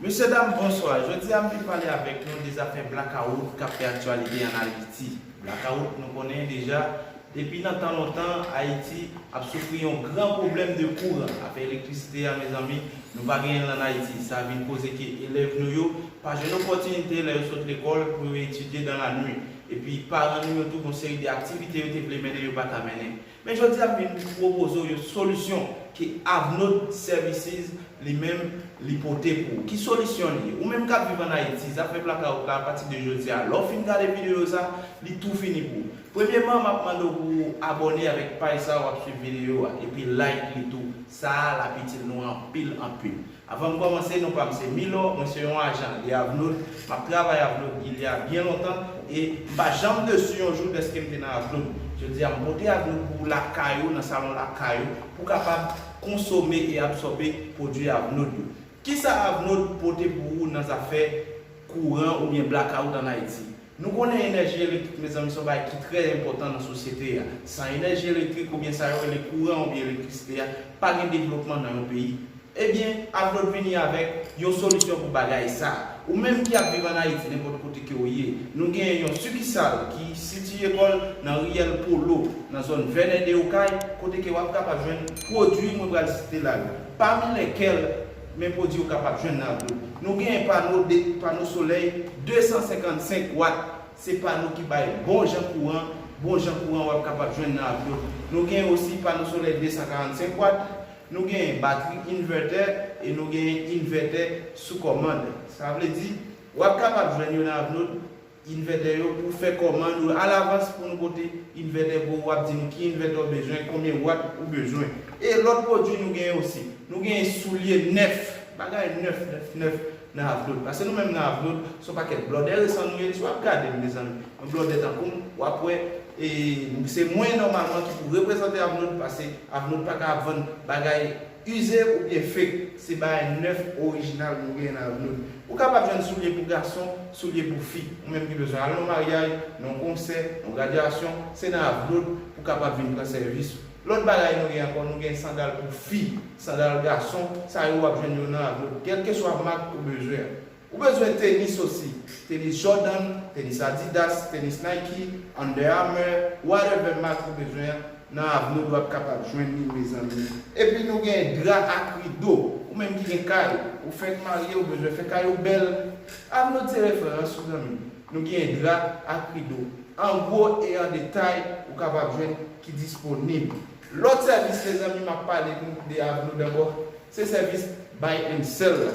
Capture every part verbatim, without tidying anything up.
Mesye dam, bonswa. Jodi a, m vin pale avèk nou de zafè blakawout k ap fè aktyalite ann Ayiti. Blakawout, nou konnen deja, depi nan tan lontan, Ayiti ap soufri yon gran pwoblèm de kouran. Afè elektrisite a, mezanmi, nou pa genyen l ann Ayiti. Sa vin koze ke elèv nou yo pa jwenn opòtinite lè yo sot lekòl pou yo etidye dan lanwi. Epi paran nou yo tou gon seri de aktivite yo te vle mennen yo pa ka mennen. Men jodi a m vin pwopoze w yon solisyon ke Avnod Services li menm li pote pou ou. Ki solisyon li ye? Ou menm k ap viv ann Ayiti, zafè blakawout la, apati de jodi a, lè w fin gade videyo sa, li tou fini pou ou. Premyeman, m ap mande w pou w abòne avèk paj sa w ap swiv videyo a, epi like li tou. Sa a l ap itil nou anpil, anpil. Avan m kòmanse, non pa m se Milor, mwen se yon ajan de Avnod. M ap travay Avnod il y a byen lontan e m pa janm desi yon jou dèske m te nan Avnod. Jodi a, m pote Avnod pou lakay ou, nan salon lakay ou, pou w kapab konsome e absòbe pwodui Avnod yo. Kisa Avnod pote pou ou nan zafè kouran oubyen blakawout ann Ayiti? Nou konnen enèji elektrik, mezanmi, se yon bagay ki trè enpòtan nan sosyete a. San enèji elektrik oubyen sa yo rele kouran oubyen elektrisite a, pa gen devlopman nan yon peyi. Ebyen, Avnod vini avèk yon solisyon pou bagay sa. Ou menm ki ap viv ann Ayiti, nenpòt kote ke w ye, nou genyen yon sikisal ki sitiye kò l nan riyèl Polo, nan zòn Vènè de Okay, kote ke w ap kapab jwenn pwodui mwen pral site la yo. Pami lèkèl, men pwodui ou kapab jwenn nan Avnod. Nou genyen pano de, pano solèy de san senkannsenk wat. Se pano ki bay bon jan kouran, bon jan kouran w ap kapab jwenn nan Avnod. Nou genyen osi pano solèy de san karannsenk wat, nou genyen batri invètè e nou genyen invètè sou kòmand. Sa vle di, w ap kapab jwenn yo nan Avnod, invètè yo pou fè kòmand ou alavans pou nou pote invètè pou ou, w ap di nou ki invètè w bezwen, konbyen wat ou bezwen. E lòt pwodui nou genyen osi. Nou genyen soulye nèf, bagay nèf, nèf, nèf nan Avnod. Paske nou menm nan Avnod, se yon pakèt blòdè resan nou ye. Si w ap gade m, mezanmi, yon blòdè tankou m, w ap wè, e, se mwen nòmalman ki pou reprezante Avnod, paske Avnod pa ka ap vann bagay ize oubyen fake. Se bagay nèf, orijinal nou genyen nan Avnod. Ou kapab jwenn soulye pou gason, soulye pou fi. Ou menm ki bezwen al nan maryaj, nan konsè, nan gradyasyon, se nan Avnod pou kapab vin pran sèvis ou. Lòt bagay nou gen ankò, nou gen sandal pou fi, sandal gason, sa yo w ap jwenn yo nan Avnod, kèlkeswa mak ou bezwen an. Ou bezwen tenis osi, tenis Jordan, tenis Adidas, tenis Nike, Under Armour, whatever mak ou bezwen an, nan Avnod w ap kapab jwenn li, mezanmi. Epi nou gen dra ak rido, ou menm ki gen kay, ou fèk marye, ou bezwen fè kay ou bèl, Avnod se referans ou, zanmi. Nou gen dra ak rido, an gwo e an detay, ou kapab jwenn ki disponib. Lòt sèvis, mezanmi, m ap pale nou de Avnod ankò, se sèvis buy and sell la.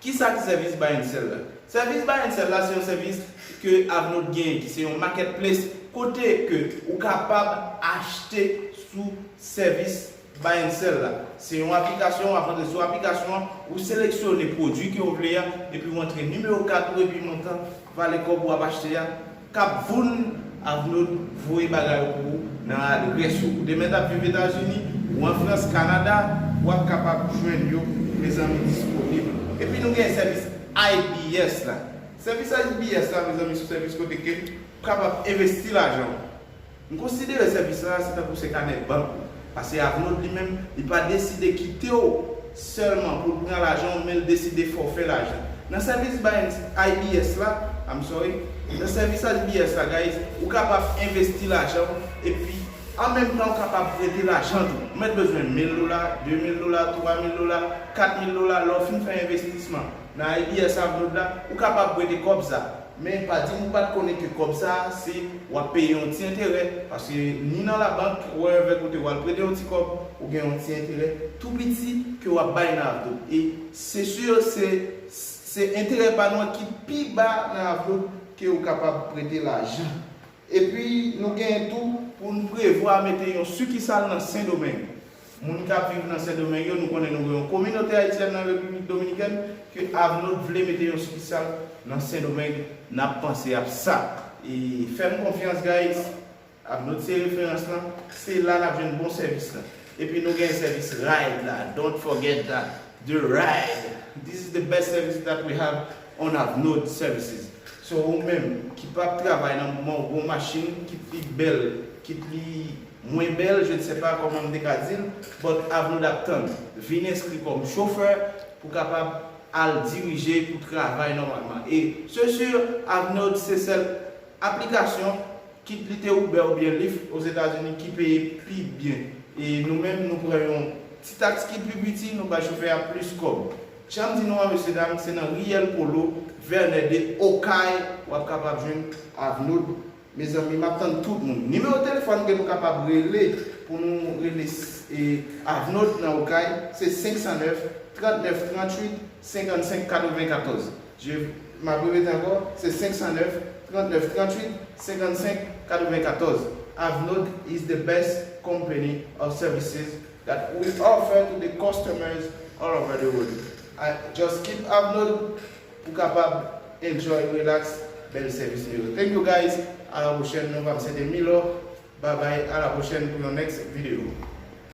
Kisa ki sèvis buy and sell la? Sèvis buy and sell la se yon sèvis ke Avnod genyen, ki se yon marketplace kote ke ou kapab achte sou sèvis buy and sell la. Se yon aplikasyon, w ap antre sou aplikasyon an, ou seleksyone pwodui ke w vle a, epi w antre nimewo kat ou epi montan, valè kòb w ap achte a, k ap voun Avnod voye bagay yo pou ou nan adrès ou. Ou te mèt ap viv Etazini, ou an Frans, Kanada, w ap kapab jwenn yo, mezanmi, disponib. Epi nou gen sèvis I B S la. Sèvis I B S la, mezanmi, se yon sèvis kote ke ou kapab envesti lajan w. M konsidere sèvis la se tankou se kanè bank ou. Paske Avnod li menm, li pa deside kite w sèlman pou l pran lajan w, men l deside fè w fè lajan. Nan sèvis buy and, I B S la, I'm sorry, nan sèvis I B S la, guys, ou kapab envesti lajan w, epi an menm tan ou kapab prete lajan tou. Ou mèt bezwen mil dola, de mil dola, twa mil dola, kat mil dola, lè w fin fè envestisman nan I B S Avnod la, ou kapab prete kòb sa. Men pa di m ou pa t konnen ke kòb sa a, se w ap peye yon ti enterè, paske ni nan labank, wherever kote w al prete yon ti kòb, ou gen yon ti enterè tou piti ke w ap bay nan Avnod. E se si, se, se enterè pa nou an ki pi ba nan Avnod ke ou kapab prete lajan. Epi nou genyen tou pou n prevwa mete yon sikisal nan Sendomeng. Moun k ap viv nan Sendomeng yo, nou konnen nou gen yon kominote ayisyèn nan Repiblik Dominikèn, ke Avnod vle mete yon sikisal nan Sendomeng, n ap panse ap sa. E fè m konfyans, guys, Avnod se referans lan, se la n ap jwenn bon sèvis lan. Epi nou gen sèvis ride la, don't forget that, the ride. This is the best service that we have on Avnod Services. So ou menm ki p ap travay nan moman, ou gen yon machin, kit li bèl, kit li mwen bèl, je ne sais pas kòman m te ka di l, but Avnod ap tann. Vin enskri kòm chofè pou kapab al dirije pou travay nòmalman. E se sur, Avinode se sèl aplikasyon, kit li te Uber oubyen Lyft Ozetazini, ki peye pi byen. E nou menm, nou pran yon ti taks ki pi piti, nou bay chofè a plis kòb. Jan m di nou an, mesye dam, se nan riyèl Polo, Vènè de, Okay, w ap kapab jwenn Avinode. Mezanmi, m ap tann tout moun. Nimewo telefòn ke nou kapab rele pou nou rele e, Avinode nan Okay, se senk san nèf, trant nèf, trant uit, senkannsenk, katrevenkatòz. Je, m ap repete ankò, se senk san nèf, trant nèf, trant uit, senkannsenk, katrevenkatòz. Avinode is the best company of services that we offer to the customers all over the world. I just keep Avinode pou kapab enjoy, relax, bèl sèvis nou yo. Thank you guys. A la pwochèn, non pa m se te Milo. Bye bye, a la pwochèn pou yon next video.